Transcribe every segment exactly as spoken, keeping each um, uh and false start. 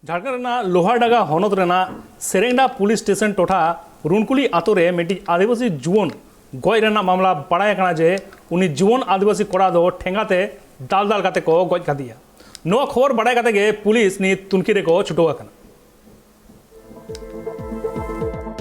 ᱡᱷᱟᱲᱠᱷᱚᱸᱰ ᱨᱮᱱᱟᱜ ᱞᱳᱦᱟᱨᱰᱟᱸᱜᱟ ᱦᱚᱱᱚᱛ ᱨᱮᱱᱟᱜ ᱥᱮᱨᱮᱝᱰᱟ ᱯᱩᱞᱤᱥ ᱥᱴᱮᱥᱚᱱ ᱴᱚᱴᱷᱟ ᱨᱩᱱᱠᱩᱞᱤ ᱟᱛᱳ ᱨᱮ ᱢᱤᱫᱴᱤᱡ ᱟᱹᱫᱤᱵᱟᱹᱥᱤ ᱡᱩᱣᱟᱹᱱ ᱜᱚᱡ ᱨᱮᱱᱟᱜ ᱢᱟᱢᱞᱟ ᱵᱟᱲᱟᱭ ᱟᱠᱟᱱᱟ ᱡᱮ ᱩᱱᱤ ᱡᱩᱣᱟᱹᱱ ᱟᱹᱫᱤᱵᱟᱹᱥᱤ ᱠᱚᱲᱟ ᱫᱚ ᱴᱷᱮᱸᱜᱟ ᱛᱮ ᱫᱟᱞ ᱫᱟᱞ ᱠᱟᱛᱮ ᱠᱚ ᱜᱚᱡ ᱠᱟᱫᱮᱭᱟ᱾ ᱱᱚᱣᱟ ᱠᱷᱚᱵᱚᱨ ᱵᱟᱲᱟᱭ ᱠᱟᱛᱮ ᱜᱮ ᱯᱩᱞᱤᱥ ᱱᱤᱛ ᱛᱩᱱᱠᱷᱤ ᱨᱮᱠᱚ ᱪᱷᱩᱴᱟᱹᱣ ᱟᱠᱟᱱᱟ᱾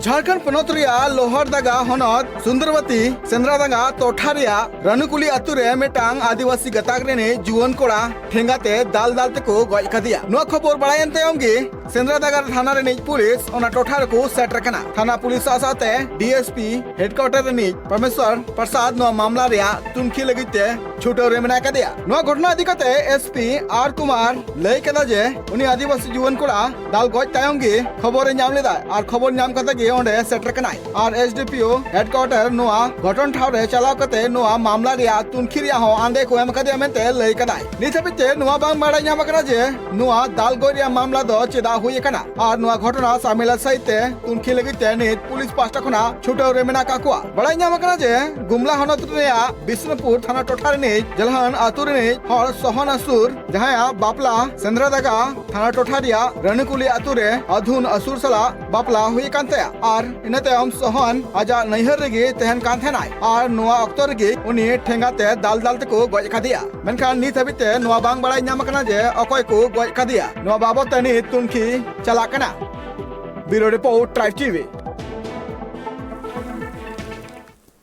ᱡᱷᱟᱲᱠᱷᱚᱸᱰ ᱯᱚᱱᱚᱛ ᱨᱮᱭᱟᱜ ᱞᱳᱦᱟᱨᱫᱟᱜᱟ ᱦᱚᱱᱚᱛ ᱥᱩᱱᱫᱚᱨᱵᱚᱛᱤ ᱥᱮᱸᱫᱽᱨᱟᱫᱟᱸᱜᱟ ᱴᱚᱴᱷᱟ ᱨᱮᱭᱟᱜ ᱨᱟᱱᱩᱠᱩᱞᱤ ᱟᱛᱳ ᱨᱮ ᱢᱤᱫᱴᱟᱝ ᱟᱹᱫᱤᱵᱟᱹᱥᱤ ᱜᱟᱛᱟᱠ ᱨᱤᱱᱤᱡ ᱡᱩᱣᱟᱹᱱ ᱠᱚᱲᱟ ᱴᱷᱮᱸᱜᱟ ᱛᱮ ᱫᱟᱞ ᱫᱟᱞ ᱛᱮᱠᱚ ᱜᱚᱡ ᱠᱟᱫᱮᱭᱟ᱾ ᱱᱚᱣᱟ ᱠᱷᱚᱵᱚᱨ ᱵᱟᱲᱟᱭᱮᱱ ᱛᱟᱭᱚᱢ ᱜᱮ ᱥᱮᱸᱫᱽᱨᱟᱫᱟᱸᱜᱟ ᱛᱷᱟᱱᱟ ᱨᱤᱱᱤᱡ ᱯᱩᱞᱤᱥ ᱚᱱᱟ ᱴᱚᱴᱷᱟ ᱨᱮᱠᱚ ᱥᱮᱴᱮᱨ ᱠᱟᱱᱟ᱾ ᱛᱷᱟᱱᱟ ᱯᱩᱞᱤᱥ ᱥᱟᱶ ᱥᱟᱶᱛᱮ ᱰᱤᱮᱥᱯᱤ ᱦᱮᱰᱠᱩᱣᱟᱴᱚᱨ ᱨᱤᱱᱤᱡ ᱯᱨᱚᱢᱮᱥᱣᱚᱨ ᱯᱨᱚᱥᱟᱫᱽ ᱱᱚᱣᱟ ᱢᱟᱢᱞᱟ ᱨᱮᱭᱟᱜ ᱛᱩᱱᱠᱷᱤ ᱞᱟᱹᱜᱤᱫ ᱛᱮ ᱪᱷᱩᱴᱟᱹᱣ ᱨᱮ ᱢᱮᱱᱟᱜ ᱟᱠᱟᱫᱮᱭᱟ᱾ ᱱᱚᱣᱟ ᱜᱷᱚᱴᱚᱱᱟ ᱤᱫᱤ ᱠᱟᱛᱮ ᱮᱥᱯᱤ ᱟᱨ ᱠᱩᱢᱟᱨ ᱞᱟᱹᱭ ᱠᱮᱫᱟ ᱡᱮ ᱩᱱᱤ ᱟᱹᱫᱤᱵᱟᱹᱥᱤ ᱡᱩᱣᱟᱹᱱ ᱠᱚᱲᱟ ᱫᱟᱞ ᱜᱚᱡ ᱛᱟᱭᱚᱢ ᱜᱮ ᱠᱷᱚᱵᱚᱨᱮ ᱧᱟᱢ ᱞᱮᱫᱟ ᱟᱨ ᱠᱷᱚᱵᱚᱨ ᱧᱟᱢ ᱠᱟᱛᱮ ᱜᱮ ᱚᱸᱰᱮ ᱥᱮᱴᱮᱨ ᱠᱟᱱᱟᱭ ᱟᱨ ᱮᱥᱰᱤᱯᱤᱳ ᱦᱮᱰᱠᱩᱣᱟᱴᱚᱨ ᱱᱚᱣᱟ ᱜᱷᱚᱴᱚᱱ ᱴᱷᱟᱶ ᱨᱮ ᱪᱟᱞᱟᱣ ᱠᱟᱛᱮ ᱱᱚᱣᱟ ᱢᱟᱢᱞᱟ ᱨᱮᱭᱟᱜ ᱛᱩᱱᱠᱷᱤ ᱨᱮᱭᱟᱜ ᱦᱚᱸ ᱟᱸᱫᱮ ᱠᱚ ᱮᱢ ᱟᱠᱟᱫᱮᱭᱟ ᱢᱮᱱᱛᱮ ᱞᱟᱹᱭ ᱠᱟᱫᱟᱭ᱾ ᱱᱤᱛ ᱦᱟᱹᱵᱤᱡ ᱛᱮ ᱱᱚᱣᱟ ᱵᱟᱝ ᱵᱟᱲᱟᱭ ᱧᱟᱢ ᱟᱠᱟᱱᱟ ᱡᱮ ᱱᱚᱣᱟ ᱫᱟᱞ ᱜᱚᱡ ᱨᱮᱭᱟᱜ ᱢᱟᱢᱞᱟ ᱫᱚ ᱪᱮᱫᱟᱜ ᱦᱩᱭ ᱟᱠᱟᱱᱟ ᱟᱨ ᱱᱚᱣᱟ ᱜᱷᱚᱴᱚᱱᱟ ᱥᱟᱢᱮᱞᱟ ᱥᱟᱹᱦᱤᱡ ᱛᱮ ᱛᱩᱱᱠᱷᱤ ᱞᱟᱹᱜᱤᱫ ᱛᱮ ᱱᱤᱛ ᱯᱩᱞᱤᱥ ᱯᱟᱦᱴᱟ ᱠᱷᱚᱱᱟᱜ ᱪᱷᱩᱴᱟᱹᱣ ᱨᱮ ᱢᱮᱱᱟᱜ ᱟᱠᱟᱫ ᱠᱚᱣᱟ᱾ ᱵᱟᱲᱟᱭ ᱧᱟᱢ ᱟᱠᱟᱱᱟ ᱡᱮ ᱜᱩᱢᱞᱟ ᱦᱚᱱᱚᱛ ᱨᱮᱭᱟᱜ ᱵᱤᱥᱱᱩᱯᱩᱨ ᱛᱷᱟᱱᱟ ᱴᱚᱴᱷᱟ ᱨᱤᱱᱤᱡ ᱡᱟᱞᱦᱟᱱ ᱟᱛᱳ ᱨᱤᱱᱤᱡ ᱦᱚᱲ ᱥᱚᱦᱚᱱ ᱟᱥᱩᱨ, ᱡᱟᱦᱟᱸᱭᱟᱜ ᱵᱟᱯᱞᱟ ᱥᱮᱸᱫᱽᱨᱟᱫᱟᱜᱟ ᱛᱷᱟᱱᱟ ᱴᱚᱴᱷᱟ ᱨᱮᱭᱟᱜ ᱨᱟᱱᱩᱠᱩᱞᱤ ᱟᱛᱳ ᱨᱮ ᱟᱫᱷᱩᱱ ᱟᱥᱩᱨ ᱥᱟᱞᱟᱜ ᱵᱟᱯᱞᱟ ᱦᱩᱭ ᱟᱠᱟᱱ ᱛᱟᱭᱟ ᱟᱨ ᱤᱱᱟᱹ ᱛᱟᱭᱚᱢ ᱥᱚᱦᱚᱱ ᱟᱡᱟᱜ ᱱᱟᱹᱭᱦᱟᱹᱨ ᱨᱮᱜᱮ ᱛᱟᱦᱮᱱ ᱠᱟᱱ ᱛᱟᱦᱮᱱᱟᱭ ᱟᱨ ᱱᱚᱣᱟ ᱚᱠᱛᱚ ᱨᱮᱜᱮ ᱩᱱᱤ ᱴᱷᱮᱸᱜᱟ ᱛᱮ ᱫᱟᱞ ᱫᱟᱞ ᱛᱮᱠᱚ ᱜᱚᱡ ᱟᱠᱟᱫᱮᱭᱟ᱾ ᱢᱮᱱᱠᱷᱟᱱ ᱱᱤᱛ ᱦᱟᱹᱵᱤᱡ ᱛᱮ ᱱᱚᱣᱟ ᱵᱟᱝ ᱵᱟᱲᱟᱭ ᱧᱟᱢ ᱟᱠᱟᱱᱟ ᱡᱮ ᱚᱠᱚᱭ ᱠᱚ ᱜᱚᱡ ᱟᱠᱟᱫᱮᱭᱟ᱾ ᱱᱚᱣᱟ ᱵᱟᱵᱚᱫ ᱛᱮ ᱱᱤᱛ ᱛᱩᱱᱠᱷᱤ ᱪᱟᱞᱟᱜ ᱠᱟᱱᱟ᱾ ᱵᱤᱭᱩᱨᱳ ᱨᱤᱯᱳᱨᱴ, ᱴᱨᱟᱭᱤᱵᱽ ᱴᱤᱵᱷᱤ᱾